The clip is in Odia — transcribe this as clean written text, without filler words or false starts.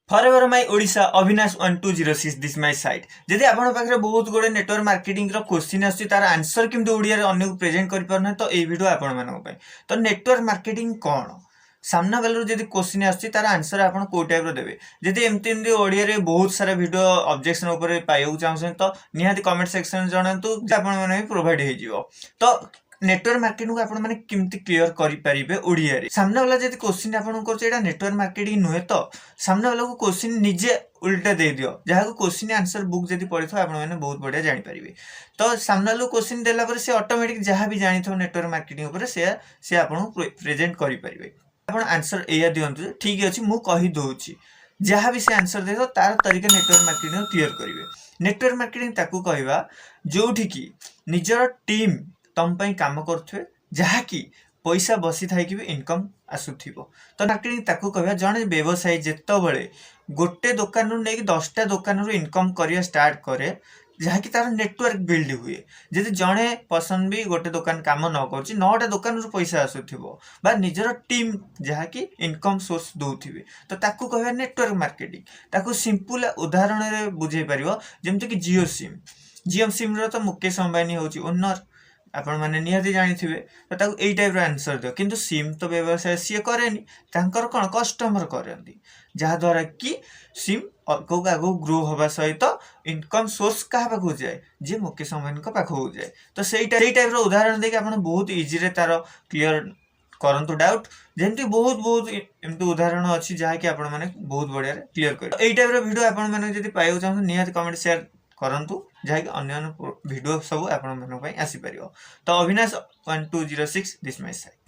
Forever my Odisha, Abinash 1206, this my side. ଯଦି ଆପଣଙ୍କ ପାଖରେ ବହୁତ ଗୁଡ଼େ ନେଟୱାର୍କ ମାର୍କେଟିଂର କୋଶ୍ଚିନ୍ ଆସୁଛି, ତାର ଆନ୍ସର କେମିତି ଓଡ଼ିଆରେ ଅନ୍ୟକୁ ପ୍ରେଜେଣ୍ଟ କରିପାରୁନାହିଁ, ତ ଏଇ ଭିଡ଼ିଓ ଆପଣମାନଙ୍କ ପାଇଁ। ତ ନେଟୱାର୍କ ମାର୍କେଟିଂ କ'ଣ, ସାମ୍ନା ବାଲାରୁ ଯଦି କୋଶ୍ଚିନ୍ ଆସୁଛି, ତାର ଆନ୍ସର ଆପଣ କେଉଁ ଟାଇପ୍ର ଦେବେ? ଯଦି ଏମିତି ଏମିତି ଓଡ଼ିଆରେ ବହୁତ ସାରା ଭିଡ଼ିଓ ଅବଜେକ୍ସନ୍ ଉପରେ ପାଇବାକୁ ଚାହୁଁଛନ୍ତି, ତ ନିହାତି କମେଣ୍ଟ ସେକ୍ସନରେ ଜଣାନ୍ତୁ ଯେ ଆପଣମାନେ ବି ପ୍ରୋଭାଇଡ଼ ହେଇଯିବ। ତ ନେଟୱାର୍କ ମାର୍କେଟିଂକୁ ଆପଣମାନେ କେମିତି କ୍ଲିୟର କରିପାରିବେ ଓଡ଼ିଆରେ? ସାମ୍ନା ବାଲା ଯଦି କୋଶ୍ଚିନ୍ ଆପଣଙ୍କୁ କରୁଛି, ଏଇଟା ନେଟୱାର୍କ ମାର୍କେଟିଂ ନୁହେଁ ତ? ସାମ୍ନା ବାଲାକୁ କୋଶ୍ଚିନ୍ ନିଜେ ଉଲ୍ଟା ଦେଇଦିଅ। ଯାହାକୁ କୋଶ୍ଚିନ୍ ଆନ୍ସର ବୁକ୍ ଯଦି ପଢ଼ିଥିବ, ଆପଣମାନେ ବହୁତ ବଢ଼ିଆ ଜାଣିପାରିବେ। ତ ସାମ୍ନା ବାଲାକୁ କୋଶ୍ଚିନ୍ ଦେଲା ପରେ ସେ ଅଟୋମେଟିକ୍ ଯାହା ବି ଜାଣିଥିବ ନେଟୱାର୍କ ମାର୍କେଟିଂ ଉପରେ, ସେ ସେ ଆପଣଙ୍କୁ ପ୍ରେଜେଣ୍ଟ କରିପାରିବେ। ଆପଣ ଆନ୍ସର ଏଇଆ ଦିଅନ୍ତୁ ଯେ, ଠିକ୍ ଅଛି, ମୁଁ କହିଦେଉଛି। ଯାହା ବି ସେ ଆନ୍ସର ଦେଇଥିବ, ତାର ତରିକା ନେଟୱାର୍କ ମାର୍କେଟିଂ କ୍ଲିୟର କରିବେ। ନେଟୱାର୍କ ମାର୍କେଟିଂ ତାକୁ କହିବା, ଯୋଉଠିକି ନିଜର ଟିମ୍ ତମ ପାଇଁ କାମ କରୁଥିବେ, ଯାହାକି ପଇସା ବସିଥାଇକି ବି ଇନକମ୍ ଆସୁଥିବ। ତ ମାର୍କେଟିଂ ତାକୁ କହିବା, ଜଣେ ବ୍ୟବସାୟୀ ଯେତେବେଳେ ଗୋଟେ ଦୋକାନରୁ ନେଇକି 10ଟା ଦୋକାନରୁ ଇନକମ୍ କରିବା ଷ୍ଟାର୍ଟ କରେ, ଯାହାକି ତାର ନେଟୱାର୍କ ବିଲ୍ଡ ହୁଏ। ଯଦି ଜଣେ ପର୍ସନ୍ ବି ଗୋଟେ ଦୋକାନ କାମ ନ କରୁଛି, ନଅଟା ଦୋକାନରୁ ପଇସା ଆସୁଥିବ ବା ନିଜର ଟିମ୍ ଯାହାକି ଇନକମ୍ ସୋର୍ସ ଦେଉଥିବେ, ତ ତାକୁ କହିବା ନେଟୱାର୍କ ମାର୍କେଟିଂ। ତାକୁ ସିମ୍ପଲ ଉଦାହରଣରେ ବୁଝେଇ ପାରିବ, ଯେମିତିକି ଜିଓ ସିମ୍। ଜିଓ ସିମ୍ର ତ ମୁକେଶ ଅମ୍ବାନୀ ହେଉଛି ଓନର, ଆପଣମାନେ ନିହାତି ଜାଣିଥିବେ। ତ ତାକୁ ଏଇ ଟାଇପ୍ର ଆନ୍ସର ଦିଅ। କିନ୍ତୁ ସିମ୍ ତ ବ୍ୟବସାୟ ସିଏ କରେନି, ତାଙ୍କର କ'ଣ କଷ୍ଟମର କରନ୍ତି, ଯାହାଦ୍ୱାରା କି ସିମ୍ ଆଗକୁ ଆଗକୁ ଗ୍ରୋ ହେବା ସହିତ ଇନକମ୍ ସୋର୍ସ କାହା ପାଖକୁ ଯାଏ? ଯିଏ ମୁକେଶ ଅମ୍ବାନୀଙ୍କ ପାଖକୁ ଯାଏ। ତ ସେଇ ଟାଇପ୍ର ଉଦାହରଣ ଦେଇକି ଆପଣ ବହୁତ ଇଜିରେ ତାର କ୍ଲିୟର କରନ୍ତୁ ଡାଉଟ୍। ଯେମିତି ବହୁତ ବହୁତ ଏମିତି ଉଦାହରଣ ଅଛି, ଯାହାକି ଆପଣମାନେ ବହୁତ ବଢ଼ିଆରେ କ୍ଲିୟର କରିବେ। ଏଇ ଟାଇପ୍ର ଭିଡ଼ିଓ ଆପଣମାନେ ଯଦି ପାଇବାକୁ ଚାହୁଁଛନ୍ତି, ନିହାତି କମେଣ୍ଟ ସେୟାର କରନ୍ତୁ, ଯାହାକି ଅନ୍ୟାନ୍ୟ ଭିଡ଼ିଓ ସବୁ ଆପଣମାନଙ୍କ ପାଇଁ ଆସିପାରିବ। ତ ଅବିନାଶ 1206, this my side.